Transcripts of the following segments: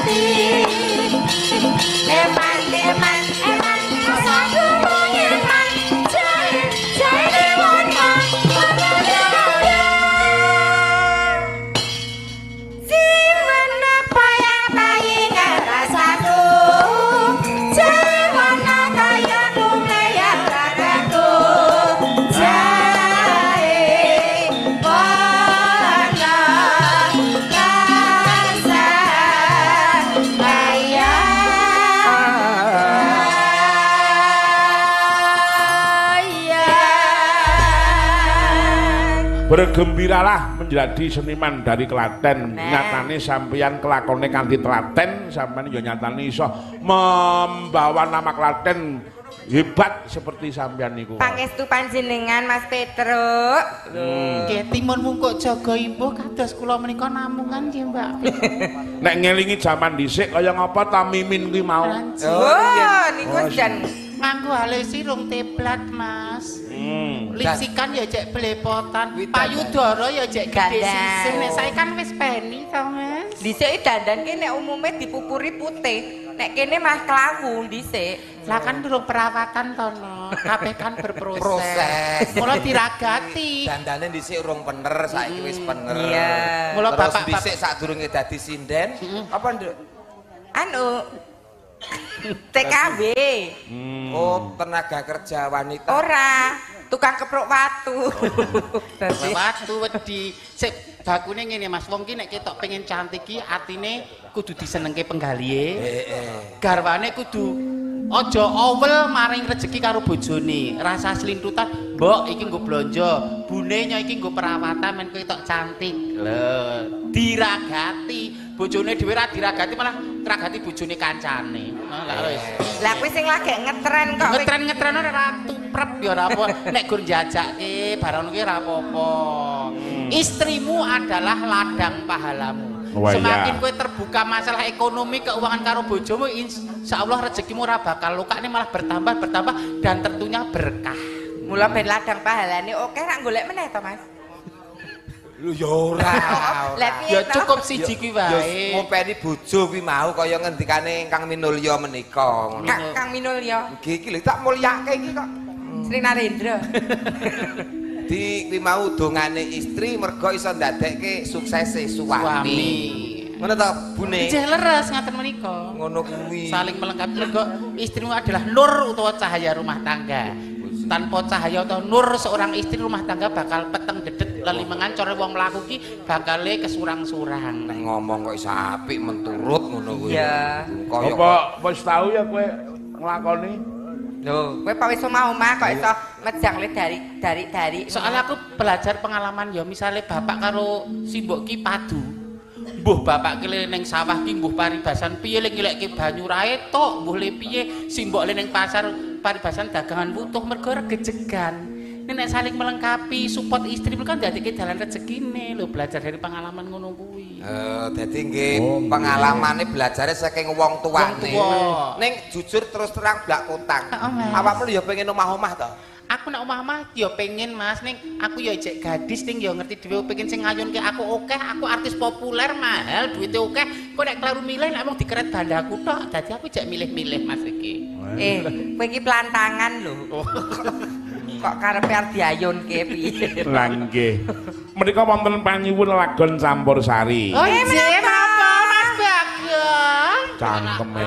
ati. Eman eman eman sadurunge eman jae jae wana Siwana payang paying rasaku Jawana kaya kumlayang ragaku Jae wana rasa Bergembiralah menjadi seniman dari Klaten. Nyatane sampeyan kelakone kanthi telaten, sampeyan ya nyatane iso membawa nama Klaten hebat seperti sampeyan niku. Pangestu panjenengan Mas Petruk. Nggih, timun mungkuk jaga imbuh kados kula menika namungan nggih, Mbak. Nek ngelingi jaman dhisik kaya ngapa ta Mimin kuwi mau. Oh, niku jan nganggo halesi rung teblat, Mas. Lipsikan ya jek belepotan, payudara ya jek gede sisih. Nek saiki kan wis peni to, Mas. Dhisik dandan ki nek umume dipupuri putih. Nek kene mah klawu dhisik. Lah kan durung perawatan to, no. Kabeh kan berproses. Mula diragati. Dandane dhisik urung pener, saiki wis pener. Iya. Mula bapak dhisik sadurunge dadi sinden, apa Nduk? Anu TKW. Oh, tenaga kerja wanita. Ora, tukang keprok watu. Watu wedi. Sik bakune ngene Mas, wong ki nek ketok pengen cantik ki atine kudu disenengke penggalihe. Heeh. Garwane kudu aja owel maring rejeki karo bojone. Rasa slintutan, mbok iki nggo blonjo, bune nyo iki nggo perawatan men ketok cantik. Lho, diragati. Bojone dhewe ra diragati malah ngragati bojone kancane. Lah wis. Lah kuwi sing lagi ngetren kok. Ngetren-ngetren ora tuprep ya ora apa. Nek gur njajake barang kuwi ora apa-apa. Istrimu adalah ladang pahalamu. Semakin kowe terbuka masalah ekonomi keuangan karo bojomu, insyaallah rezekimu ora bakal lukane malah bertambah bertambah dan tentunya berkah. Mula ben ladang pahalane oke ra golek meneh to, Mas. Lho ya ora. Ya cukup siji kuwi wae. Ya ngumpeni bojo kuwi mau kaya ngendikane Kang Minulya menika ngono. Kang Minulya. Nggih iki lho tak mulyake iki kok. Sri Narendra. Di kuwi mau dongane istri mergo iso ndadekke suksese suami. Ngono ta Bune? Nggih leres ngaten menika. Ngono kuwi. Saling melengkapi mergo istrimu adalah nur utawa cahaya rumah tangga. Tanpa cahaya atau nur seorang istri rumah tangga bakal peteng dedet lelimengan cara wong mlaku ki bakale kesurang-surang. Nek ngomong kok iso apik menturut ngono kuwi. Iya. Apa wis tau ya kowe nglakoni? Lho, kowe pak wis omah-omah kok iso mejang le dari. Soalnya aku belajar pengalaman ya, misale bapak karo simbok ki padu. Mbuh bapak ki ning sawah ki mbuh paribasan piye le ngilekke banyu ra etuk, mbuh le piye simbok le ning pasar paribasan dagangan wutuh mergo regejegan. Nek saling melengkapi support istri kan ndadekke dalan rezekine lho, belajar dari pengalaman ngono kuwi. Dadi nggih pengalamane belajare saking wong tuane. Ning jujur terus terang blak kotang. Awakmu ya pengen omah-omah to? Aku nek omah-omah ya pengen Mas, ning aku ya ijek gadis ning ya ngerti dhewe pengen sing ngayunke aku akeh, aku artis populer mahal, duwite akeh. Kok nek kleru milih nek mung dikeret bandaku tok, dadi aku ijek milih-milih Mas iki. Kowe iki plantangan lho. Kok karepe arep diayunke piye? Lah nggih. Menika wonten panyuwun lagon campur sari. Oh nggih, menapa Mas Bagong? Cangkeme.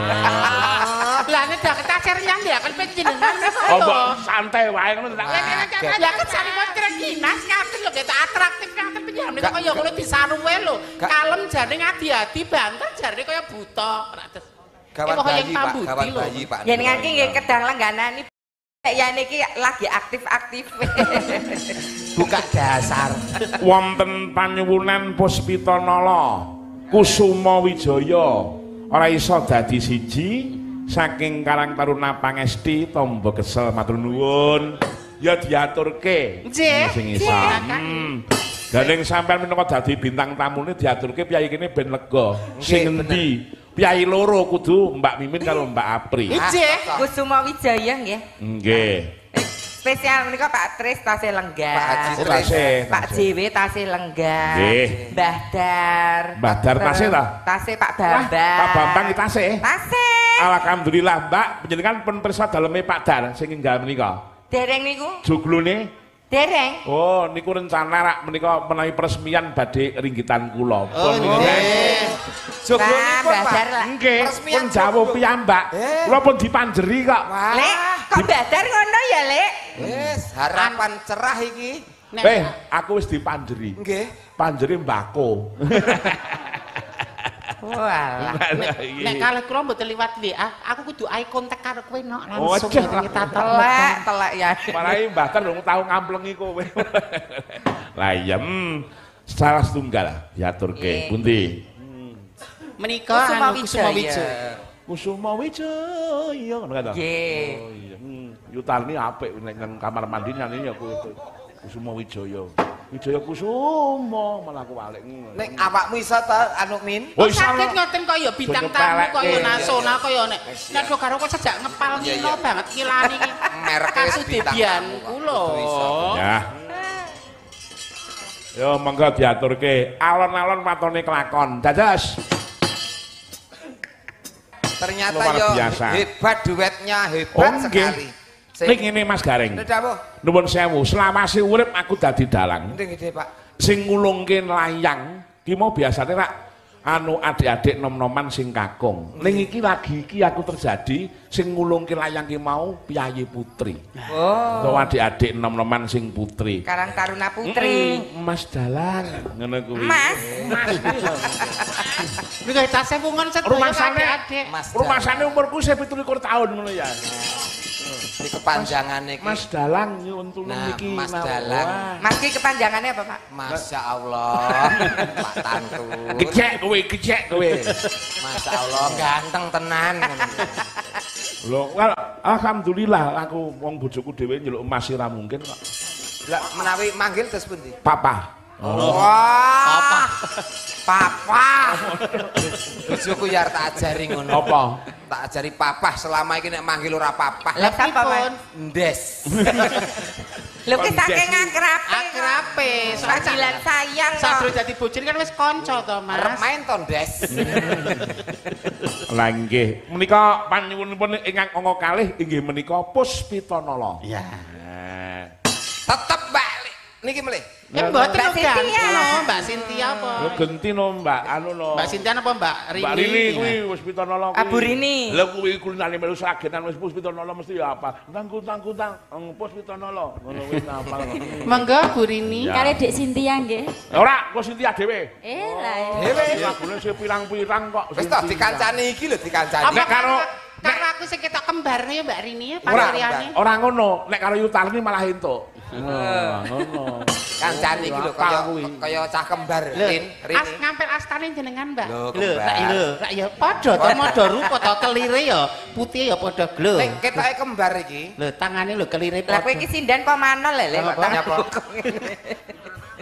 Lah nek dak tacer nyandhaken panjenengan. Oh, mbok santai wae ngono tak. Lah kan saripun trengginas ngaten lho ketok atraktif ngaten panjenengan menika kaya ngono disaruwe lho. Kalem jane ngadi-adi banter jane kaya buta. Gawan bayi Pak, gawan bayi Pak. Jenengan ki nggih kedang lengganani. Nek yane iki lagi aktif-aktif. Buka dasar. Wonten panyuwunan Puspita Nala Kusuma Wijaya ora iso dadi siji saking Karang Taruna Pangesti Tombo Kesel matur nuwun. Ya diaturke. Nggih. Sing iso. Gandeng sampean minangka dadi bintang tamune diaturke piyayi kene ben lega. Sing endi? Piyayi loro kudu Mbak Mimin karo Mbak Apri. Nggih. Kusuma Wijaya nggih. Nggih. Spesial menika Pak Tris tasih lenggah. Pak Haji Tris. Pak JW tasih lenggah. Mbah Dar. Mbah Dar tasih ta? Tasih Pak Bambang. Pak Bambang iki tasih. Tasih. Alhamdulillah, Mbak, panjenengan pun pirsa daleme Pak Dar sing enggal menika. Dereng niku? Juglune? Dereng. Oh, niku rencana rak menika menawi peresmian badhe ringgitan kula. Oh, nggih. Juglunipun Pak. Nggih, pun jawuh piyambak. Kula pun dipanjeri kok. Lek, kok Mbah Dar ngono ya, Lek? Wis, harapan cerah iki. Aku wis dipanjeri. Nggih. Panjeri mbako. Walah. Nek kalih kula mboten liwat WA, aku kudu eye contact karo kowe nok langsung telek telek ya. Marai Mbah Dar lho tau ngamplengi kowe. Lah iya, salah setunggal diaturke. Pundi? Menika anu Kusuma Wijaya. Kusuma Wijaya ngono ta? Nggih. Oh iya. Yutarni apik nek nang kamar mandi nyanyi ya kowe. Kusuma Wijaya. Wijaya Kusuma malah aku walik. Nek awakmu iso ta anu Min? Oh iso. Sakit ngoten kaya bintang tamu kaya nasional kaya nek nek karo kok sejak ngepal ngino banget ngilani iki. Merek wis bintang tamu kula. Ya. Yo monggo diaturke alon-alon matone kelakon. Dados. Ternyata yo hebat duetnya, hebat sekali. Ning ngene Mas Gareng. Nuwun sewu, selawase urip aku dadi dalang. Nggih, Pak. Sing ngulungke layang ki mau biasane rak anu adik-adik nom-noman sing kakung. Ning iki lagi iki aku terjadi sing ngulungke layang ki mau piyayi putri. Oh. Utawa adik-adik nom-noman sing putri. Karang Taruna Putri. Mas Dalang ngono kuwi. Mas. Mas. Niku tasih wungon sedaya adik-adik. Rumasane umurku 27 tahun ngono ya. Di kepanjangane iki. Mas Dalang nyuwun tulung iki. Mas Dalang. Mas ki kepanjangannya apa, Pak? Masya Allah. Pak Tantu. Gecek kowe, gecek kowe. Masya Allah, ganteng tenan. Lho, alhamdulillah aku wong bojoku dhewe njeluk emas ora mungkin kok. Lah menawi manggil terus pundi? Papa. Oh. Wah. Papa. Papa. Bojoku ya tak ajari ngono. Apa? Tak ajari papah selama iki nek manggil ora papah. Lah sapa, Mas? Ndes. Lho ki saking akrabe. Akrabe, panggilan sayang kok. Sadurunge dadi bojone kan wis kanca to, Mas. Arep main to, Ndes. Lah nggih, menika panyuwunipun ingkang angka kalih inggih menika Puspitanala. Iya. Tetep Mbak niki melih. Mboten Mbak Cynthia. Mbak Cynthia apa? Lho genti no Mbak anu no. Mbak Cynthia apa Mbak Rini? Mbak Rini kuwi Puspitanala kuwi. Abu Rini. Lha kuwi kulinane melu Sragenan wis Puspitanala mesti ya apa. Tangku-tangku tang Puspitanala ngono kuwi apa. Monggo Bu Rini. Kare Dik Cynthia nggih. Ora, kok Cynthia dhewe. Lah. Dhewe. Lagune sing pirang-pirang kok. Wis toh dikancani iki lho dikancani. Nek karo aku sing ketok kembarne ya Mbak Rini ya pangriane. Ora ngono, nek karo Yutarni malah entuk. Ngono. Kancane iki lho kaya cah kembar Rin. As ngampel astane jenengan, Mbak. Lho, rak ya padha to madha rupa to kelire ya putih ya padha glo. Nek ketoke kembar iki. Lho, tangane lho kelire padha. Lah kowe iki sinden apa manol lho kok tangan.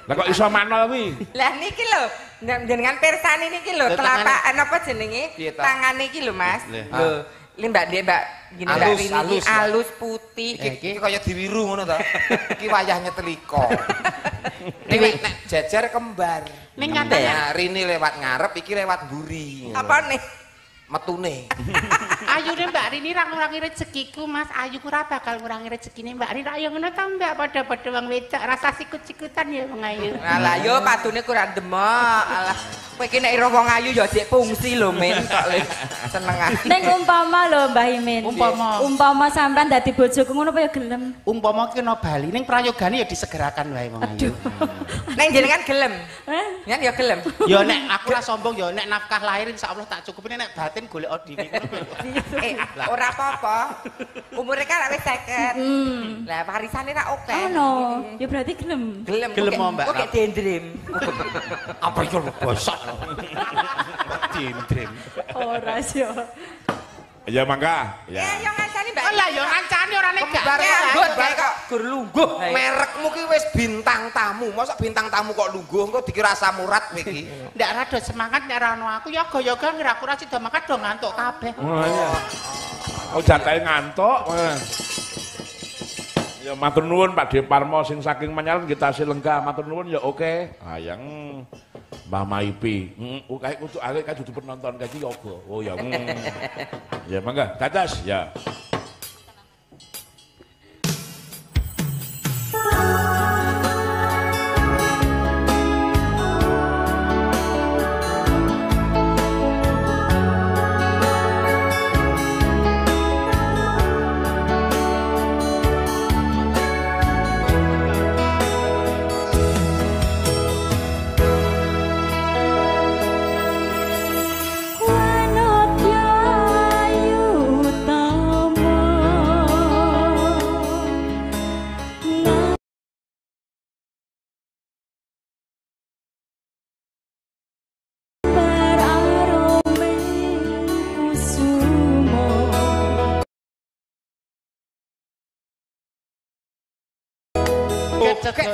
Lah kok iso manol kuwi? Lah niki lho, jenengan pirsani niki lho telapakan apa jenenge? Tangane iki lho, Mas. Lho, li Mbak Dek Mbak gini Mbak Rini iki alus putih. Iki kaya diwiru ngono ta. Iki wayah nyetelika. Nek jejer kembar. Ning katanya Rini lewat ngarep, iki lewat mburi. Apa nih? Metune. Ayune Mbak Rini ra ngurangi rezekiku, Mas. Ayuku ra bakal ngurangi rezekine Mbak Rini. Ra yo ngono ta, Mbak, padha-padha wong wedok rasa sikut-sikutan ya wong ayu. Alah yo padune kurang demok. Alah kowe iki nek ira wong ayu ya jek fungsi lho men kok le seneng ae. Ning umpama lho Mbah Imin. Umpama sampean dadi bojoku ngono apa ya gelem? Umpama ki kena bali ning prayogane ya disegerakan wae wong ayu. Nek jenengan gelem. Jenengan ya gelem. Ya nek aku ora sombong ya nek nafkah lahir insyaallah tak cukupin nek batin golek dhewe. Ora apa-apa. Umure kan wis 50. Lah warisane ra oke. Ono. Ya berarti gelem. Gelem. Gelem Mbak. Kok kayak dendrim. Apa iki lho bosok. Dendrim. Ora sih. Ya mangga. Ya yo ngancani Mbak. Lah yo ngancani ora nek gak. Kembar kok gur lungguh. Merekmu ki wis bintang tamu. Mosok bintang tamu kok lungguh engko dikira asam urat kowe iki. Ndak rada semangat nek ora ono aku ya yoga ngira aku ora sida mangkat do ngantuk kabeh. Oh iya. Oh jatahe ngantuk. Ya matur nuwun Pak De Parmo sing saking Manyaran nggih tasih lenggah, matur nuwun ya oke. Ayang Mbah Maipi. Heeh, kae kudu arek kae dudu penonton kae iki yoga. Oh ya. Ya mangga, dados ya.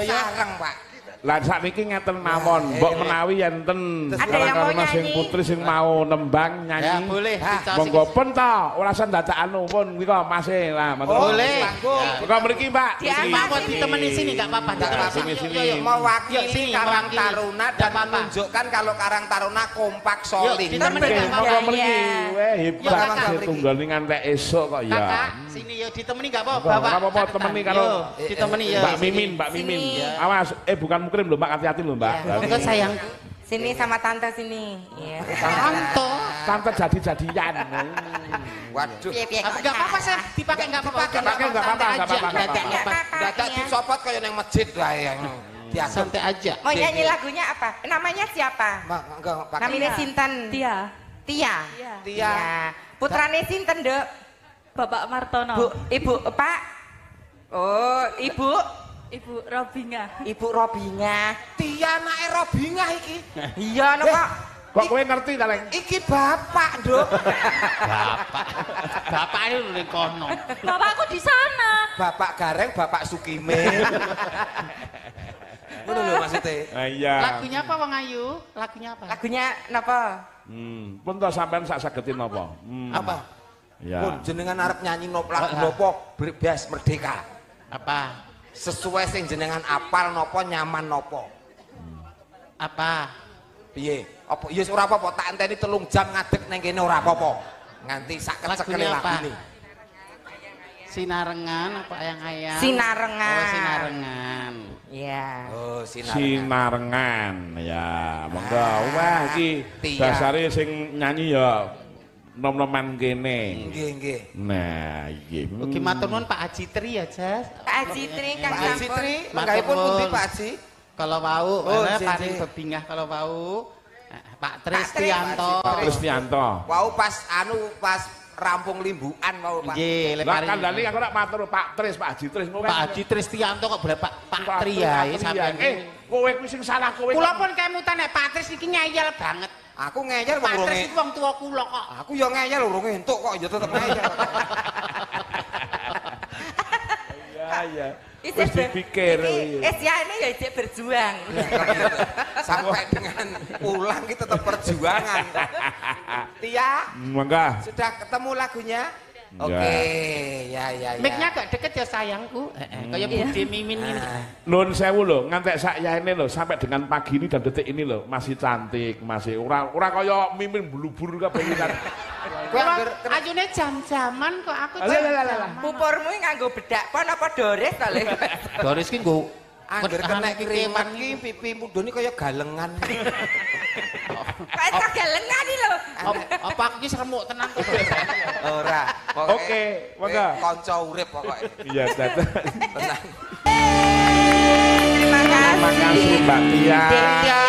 Sareng, Pak. Lah sakniki ngeten mawon, mbok menawi enten karang sing putri sing mau nembang nyanyi. Ya boleh. Monggo pun ta, ora usah dadak anu pun nika Mase lah. Boleh. Monggo mriki, Pak. Monggo ditemani sini enggak apa-apa. Sini. Mewakili Karang Taruna dan menunjukkan kalau Karang Taruna kompak solid. Monggo mriki. Weh hebat setunggal ngantek esuk kok ya. Kakak, sini yo ditemani enggak apa-apa, Bapak. Enggak apa-apa temeni karo ditemani ya. Mbak Mimin, Mbak Mimin. Awas, bukan mukrim lho, Mbak, hati-hati lho, Mbak. Monggo sayang. Sini sama tante sini. Iya. Tante, tante jadi-jadian. Waduh. Enggak apa-apa, Chef. Dipakai enggak apa-apa. Dipakai enggak apa-apa, enggak apa-apa. Dadak dicopot kaya nang masjid wae. Santai aja. Mau nyanyi lagunya apa? Namanya siapa? Namanya Sinten. Tia. Tia. Tia. Putrane sinten, Nduk? Bapak Martono. Bu, Ibu, Pak. Oh, Ibu. Ibu Robinga. Ibu Robinga. Tia anake Robinga iki. Iya no kok. Kok kowe ngerti ta, Leng? Iki bapak, Nduk. Bapak. Bapak itu ning kono. Bapakku di sana. Bapak Gareng, Bapak Sukime. Ngono lho maksudnya. Iya. Lagunya apa Wong Ayu? Lagunya apa? Lagunya napa? Pun to sampean sak sageti napa? Apa? Ya. Pun jenengan arep nyanyi napa lagu napa bebas merdeka. Apa? Sesuai sing jenengan apal napa nyaman napa? Apa? Piye? Apa ya ora apa-apa tak enteni 3 jam ngadeg nang kene ora apa-apa. Nganti sak kecekele lagune. Sinarengan apa ayang-ayang? Sinarengan. Oh, sinarengan. Iya. Oh, sinarengan. Sinarengan. Ya, monggo. Wah, iki dasare sing nyanyi ya nom-noman kene. Nggih, nggih. Nah, iki. Ugi matur nuwun Pak Haji Tri ya, Jas. Pak Haji Tri kang Pak Haji Tri, manggahipun pundi Pak Haji? Kalau wau, paling bebingah kalau wau. Pak Tristianto. Pak Tristianto. Wau pas anu pas rampung limbukan wau Pak. Nggih, lah kandhane aku ora matur Pak Tris, Pak Haji Tris. Pak Haji Tristianto kok boleh Pak Tri ya sampean. Kowe kuwi sing salah kowe. Kula pun kemutan nek Pak Tris iki ngeyel banget. Aku ngeyel wong Pak Tris iki wong tuwa kula kok. Aku ya ngeyel urung entuk kok ya tetep ngeyel. Iya, iya. Wis dipikir. Esiane ya ijek berjuang. Sampai dengan pulang kita tetap perjuangan. Tia, monggo. Sudah ketemu lagunya? Oke, ya ya ya. Mic-nya agak deket ya sayangku. Kayak Bude Mimin ini. Nuwun sewu lho, ngantek sak yaene lho sampai dengan pagi ini dan detik ini lho masih cantik, masih ora ora kaya Mimin blubur kabeh iki kan. Ayune jam-jaman kok aku jam-jaman. Pupurmu nganggo bedak pon apa Doris to, Le? Doris ki nggo angger kena kiriman ki pipi mudune kaya galengan. Kok iso galengan iki lho. Apa aku ki seremuk tenan kok. Ora. Oke, monggo. Kanca urip pokoke. Iya, dadah. Tenang. Terima kasih. Terima kasih Mbak Tia. Tia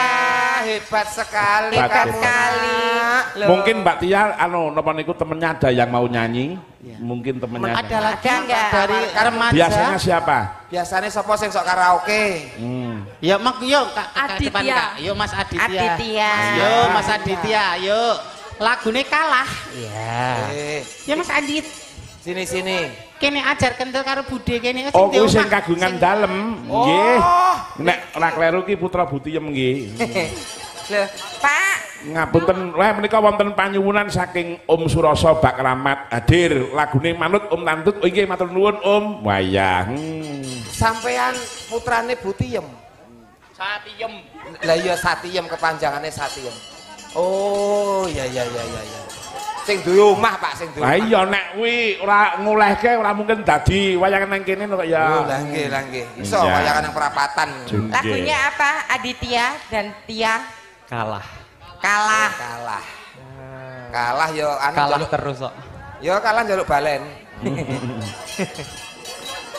hebat sekali kamu. Sekali. Mungkin Mbak Tia anu napa niku temennya ada yang mau nyanyi? Ya. Mungkin temennya ada lagi dari remaja. Biasanya siapa? Biasanya sapa sing sok karaoke? Ya mak yo Kak Aditya. Depan, Kak. Yo Mas Aditya. Aditya. Yo Mas Aditya, yo. Lagune kalah. Iya. Ya Mas Adit. Sini sini. Kene ajar kental karo bude kene. Oh, kuwi sing kagungan dalem. Nggih. Nek ora kleru ki putra Butiyem nggih. Lho, Pak, Ngapunten, lha menika wonten panyuwunan saking Om Surasa Bak Kramat hadir lagune manut Om Tantut. Oh inggih matur nuwun Om. Wayah. Sampean putrane Bu Tiyem. Satiyem. Lah iya Satiyem kepanjangane Satiyem. Oh iya iya iya iya. Sing duwe omah Pak, sing duwe. Lah iya nek kuwi ora ngolehke ora mungkin dadi wayangan nang kene kok ya. Oh lah nggih lah nggih. Iso wayangan nang perapatan. Lagunya apa? Aditya dan Tia. Kalah. Kalah. Kalah. Kalah yo anu kalah terus kok. Yo kalah njaluk balen.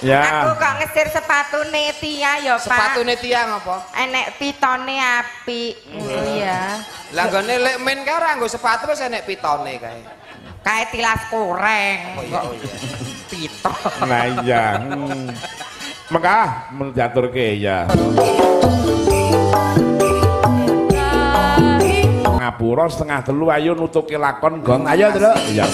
Ya. Aku kok ngesir sepatune Tia ya, Pak. Sepatune Tia ngopo? Enek pitone apik. Iya. Lah nggone lek men kae ora nggo sepatu wis enek pitone kae. Kae tilas koreng. Oh iya, oh iya. Pito. Nah iya. Mengkah menjaturke ya. Ngapura 2:30 ayo nutuki lakon gong. Ayo, Truk. Iya.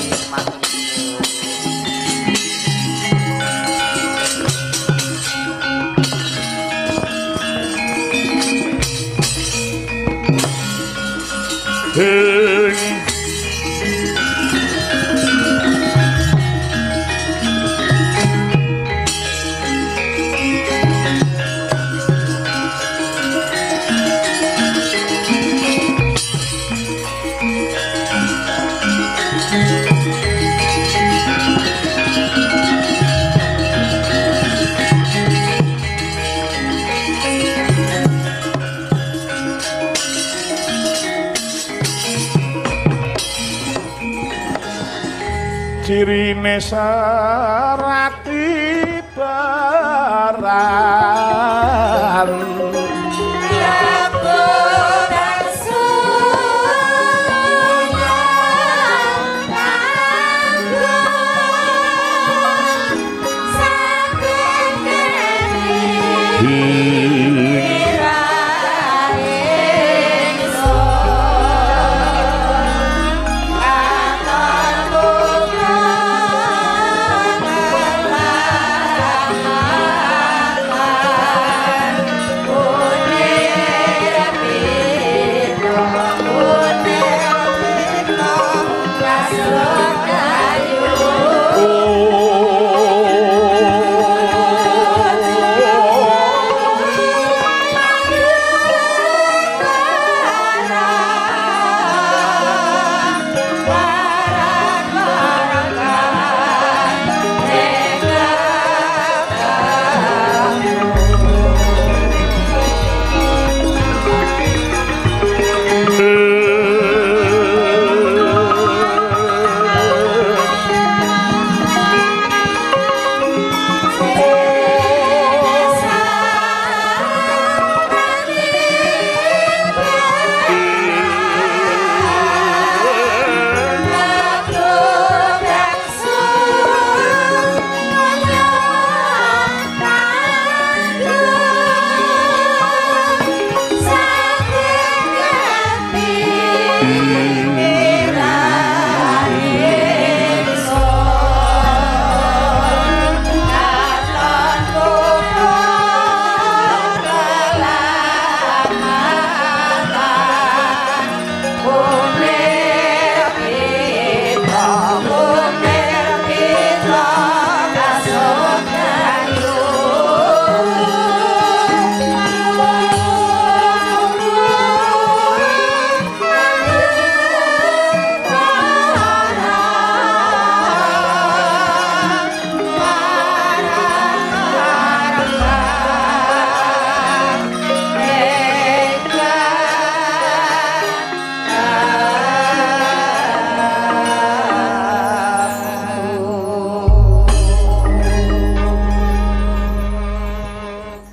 Hing. Cirine serati baran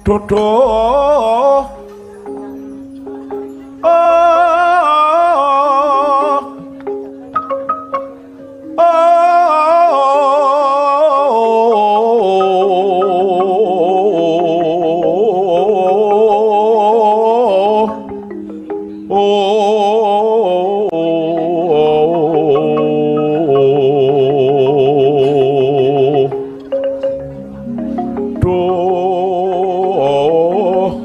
Dodo oh oh oh oh.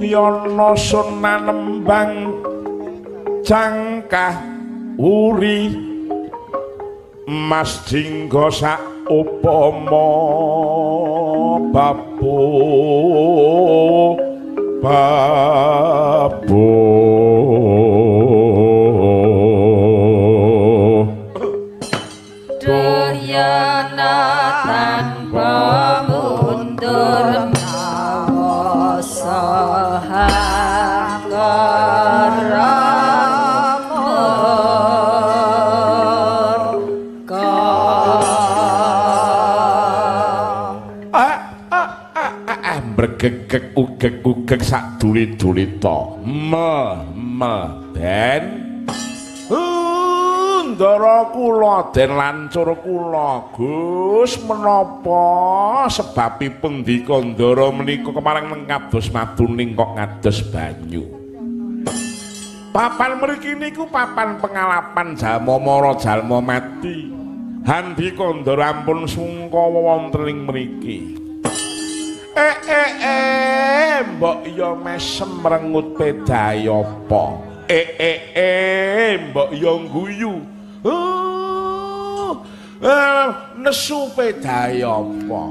Yono sunan nembang jangkah uri Mas Jinggo sak upama babu babu Duryana tanpa mundur mawasa hangkara murka. Bregegeg ugeg-ugeg sak duli-dulita me me den ndara kula den lancur kula Gus menapa sebabipun ndika ndara menika kemarang nengkados maduning kok ngados banyu. Papan mriki niku papan pengalapan jalma mara jalma mati. Handika ndara ampun sungkawa wonten ing mriki. Mbok ya mesem rengut pedae apa? Mbok ya guyu. Nesu pedae apa?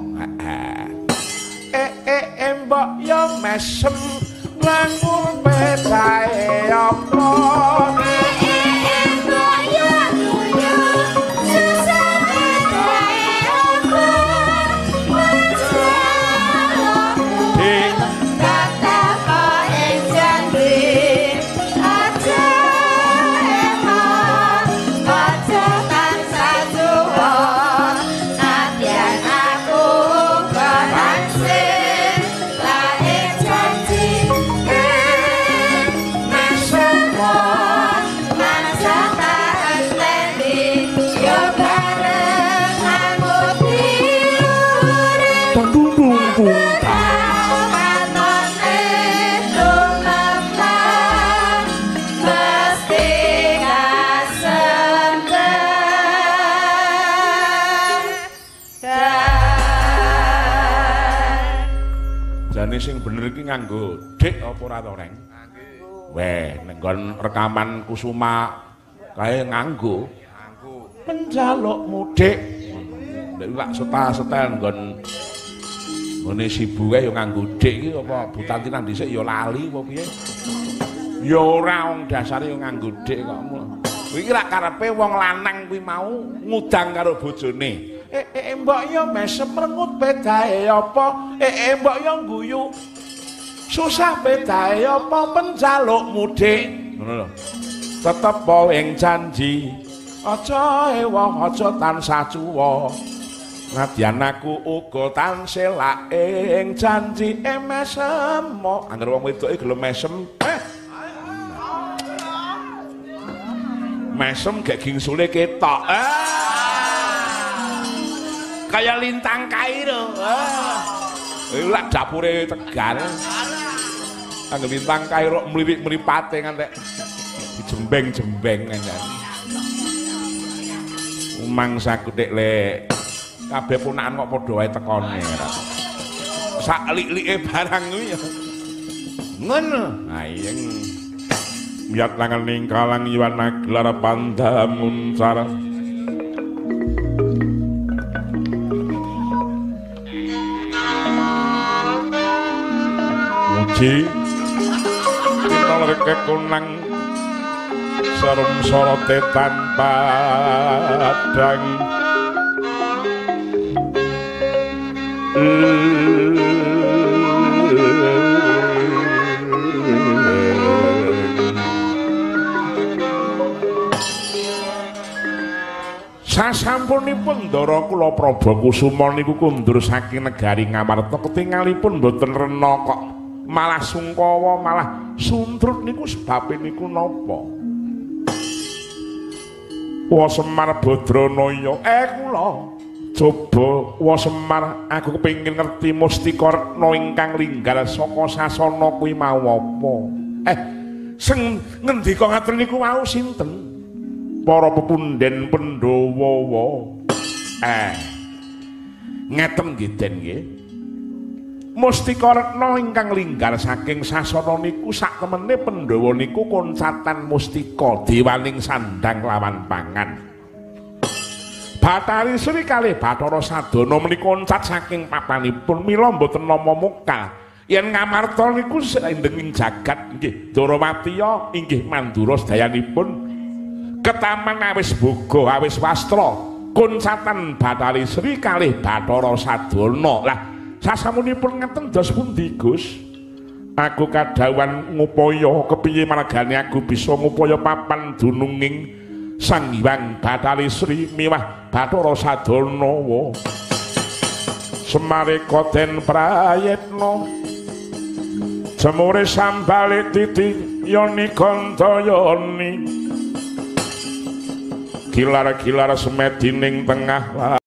Mbok ya mesem rengut pedae apa? Mbok ya guyu susah pedae apa? Sing bener iki nganggo dik apa ora to, Reng? Nganggo. Weh, ning nggon rekaman Kusuma kae nganggo. Nganggo. Penjalukmu, Dik. Nek lak setel-setel nggon nggone Sibu kae ya nganggo dik iki apa Bu Tanti nang dhisik ya lali apa piye? Ya ora wong dasare ya nganggo dik kok. Kuwi iki lak karepe wong lanang kuwi mau ngudang karo bojone. Mbok ya mesem rengut pedae apa? Mbok ya guyu susah pedae apa penjalukmu, Dik? Ngono lho. Tetep ing janji aja ewah aja tansah cuwa. Nadyan aku uga tansah ing janji mesem. Angger wong wedoke gelem mesem. Mesem gek gingsule ketok. Kaya lintang Kairo. Iku lak dapure Tegal. Angger lintang Kairo mlirik mripate ngantek dijembeng-jembeng ngantek. Mangsaku dik lek kabeh ponakan kok padha wae tekone. Sak lik-like barang kuwi ya. Ngono. Ha iya. Miyat langening kalang yuwana gelar pandamuncar. Muji tinol kekunang sarum sorote tanpa padang. Sasampunipun ndara kula Prabakusuma niku kundur saking negari Ngamarta ketingalipun mboten rena kok malah sungkawa malah suntrut niku sebabe niku napa? Wa Semar Badranaya, kula coba wa Semar aku kepengin ngerti mustika retna ingkang linggal saka sasana kuwi mau apa? Sing ngendika ngaten niku wau sinten? Para pepunden Pandhawa. Ngeten nggih Den nggih. Mustika retna ingkang linggar saking sasana niku sak temene Pandhawa niku koncatan mustika dewaning sandang lawan pangan. Bathari Sri kalih Bathara Sadana menika oncat saking papanipun mila mboten nama mokal. Yen Ngamarta niku saindenging jagat inggih Dwarawatiya inggih Mandura sedayanipun ketaman awis boga awis wastra koncatan Bathari Sri kalih Bathara Sadana. Lah sasampunipun ngeten dos pundi Gus? Aku kadhawuhan ngupaya kepiye margane aku bisa ngupaya papan dununging Sang Hyang Bathari Sri miwah Bathara Sadana. Semareka den prayitna jemure sambale titi yoni gandayani gilar-gilar semedi ning tengah.